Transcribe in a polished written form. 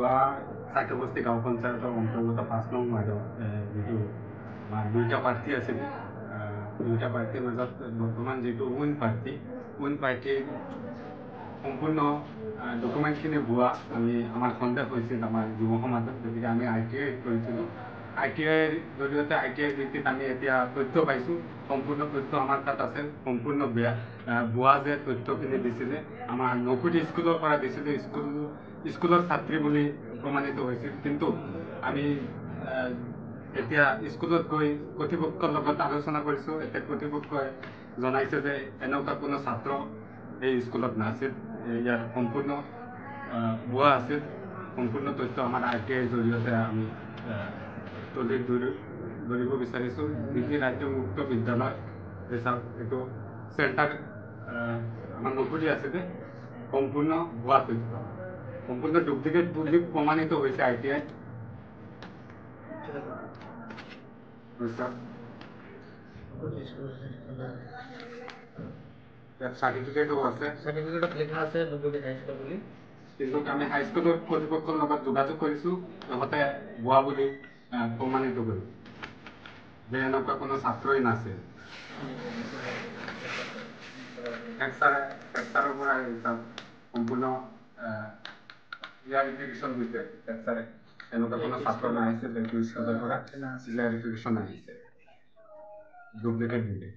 যোৱা চাইকেলবস্তি গাঁও পঞ্চায়তৰ অন্তৰ্গত 5 নং ৱাৰ্ডৰ যিটো আমাৰ দুয়োটা প্ৰাৰ্থী আছিল, দুয়োটা প্ৰাৰ্থীৰ মাজত বৰ্তমান যিটো উইন প্ৰাৰ্থী, উইন প্ৰাৰ্থীৰ সম্পূৰ্ণ ডকুমেণ্টখিনি ভুৱা আমি আমাৰ সন্দেহ হৈছিল আমাৰ যুৱ সমাজত। গতিকে আমি I T I কৰিছিলোঁ। I T আইৰ জৰিয়তে, I T আইৰ ভিত্তিত আমি এতিয়া তথ্য পাইছোঁ। সম্পূৰ্ণ তথ্য আমাৰ তাত আছে। সম্পূৰ্ণ বেয়া ভুৱা যে তথ্যখিনি দিছিলে, আমাৰ নকুটি স্কুলৰ পৰা দিছিলে, স্কুলৰ ছাত্ৰী বুলি প্ৰমাণিত হৈছিল। কিন্তু আমি এতিয়া স্কুলত গৈ কৰ্তৃপক্ষৰ লগত আলোচনা কৰিছোঁ। এতিয়া কৰ্তৃপক্ষই জনাইছে যে এনেকুৱা কোনো ছাত্ৰ এই স্কুলত নাছিল, ইয়াৰ সম্পূৰ্ণ ভুৱা আছিল। সম্পূৰ্ণ তথ্য আমাৰ আৰ টি আইৰ জৰিয়তে আমি তুলি ধৰিব বিচাৰিছোঁ। দিল্লী ৰাজ্য মুক্ত বিদ্যালয় হিচাপ এইটো চেণ্টাৰ আমাৰ নকৰি আছিলে, সম্পূৰ্ণ ভুৱা তথ্য, সম্পূৰ্ণ ডুপ্লিকেট বুলি প্ৰমাণিত হৈছে I T I. চাৰ্টিফিকেটো আছে, চাৰ্টিফিকেটত লিখা আছে নকুটি হাইস্কুল বুলি। কিন্তু আমি হাইস্কুলৰ কৰ্তৃপক্ষৰ লগত যোগাযোগ কৰিছোঁ, সিহঁতে ভুৱা বুলি প্ৰমাণিত কৰিছে যে এনেকুৱা কোনো ছাত্ৰই নাছিল। হেড ছাৰৰ পৰা সম্পূৰ্ণ ক্লিয়াৰিফিকেশ্যন দিছে। হেড ছাৰে এনেকুৱা কোনো ছাত্ৰ নাহিছিল এইটো স্কুলৰ পৰা, ক্লিয়াৰিফিকেশ্যন আহিছে ডুপ্লিকেট বুলি।